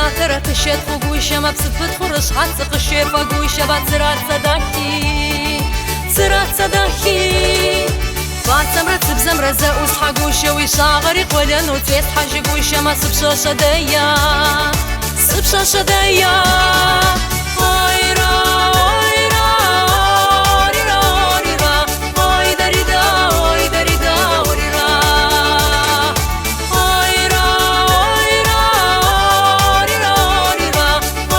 ятэрэ къыщэтхъу гущэмэ псыпытхъурышъхьац къыщефэ гущэба цыраца дахи, цыраца дахи. Бацэмрэ цыбзэмрэ зэӏуслъхьэ гущэ уи щагъэри къуэлэну теслъхьэжы гущэмэ сыпщэщэдэя, сыпщэщэдэя. Ойра, ойра, орира, орира, ой дарида, ой дарида, орира. Ойра, ойра, орира, орира,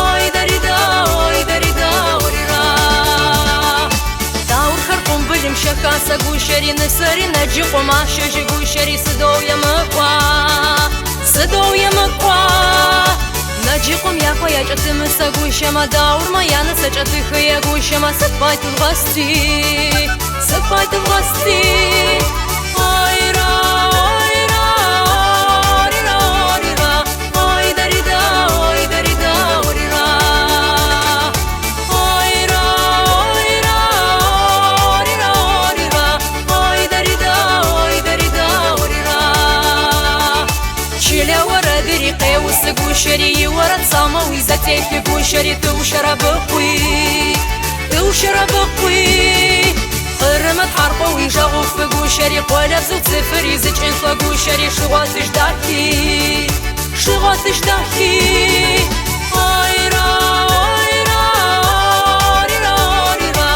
ой дарида, ой дарида, орира. Даурхэр къумбылым щэхасэ гущэри нысэри нэджыкъум ащэжьы гущэри сыдэу емыкӏуа, сыдэу емыкӏуа. Нэджыкъум яхуэ якӏэтымысэ гущэмэ даурмэ я нысэ кӏэтыхые гущэмэ сыт пай тывгъэсти, сыт пай тывгъэсти. Ойра, ойра, орира, орира, ой дарида, ой дарида, орира. Ойра, ойра, орира, орира, ой дарида, ой дарида, орира. Чылэ уэрэдыри къеусы гущэри и уэрэд самэуи зэтелъы гущэри тыушэрэбыкъуи, тыушэрэбыкъуи. Къырымэ тхьаркъуэуи жэгъуфы гущэри къуалэбзу цыфыри зыкӏынлӏэ гущэри шыгъуэтыж дахи, шыгъуэтыж дахи. Ойра, ойра, орира, орира,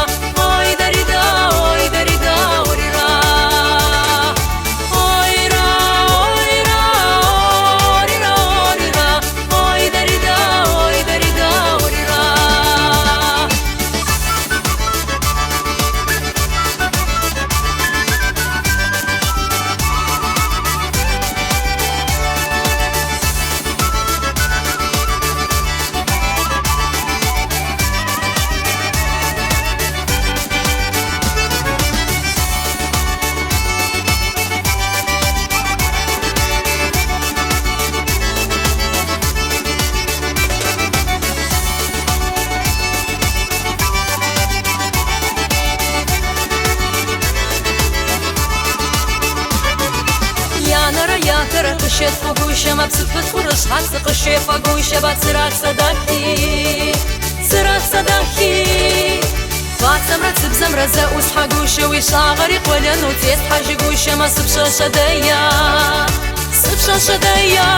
ой дарида, ой дарида, орира. Ойра, ойра, орира, орира, ой дарида, ой дарида, орира. Янэрэ ятэрэ къыщэтхъу гущэмэ псыпытхъурышъхьац къыщефэ гущэба цыраца дахи, цыраца дахи. Бацэмрэ цыбзэмрэ зэӏуслъхьэ гущэ уи щагъэри къуэлэну теслъхьэжы гущэмэ сыпщэщэдэя, сыпщэщэдэя.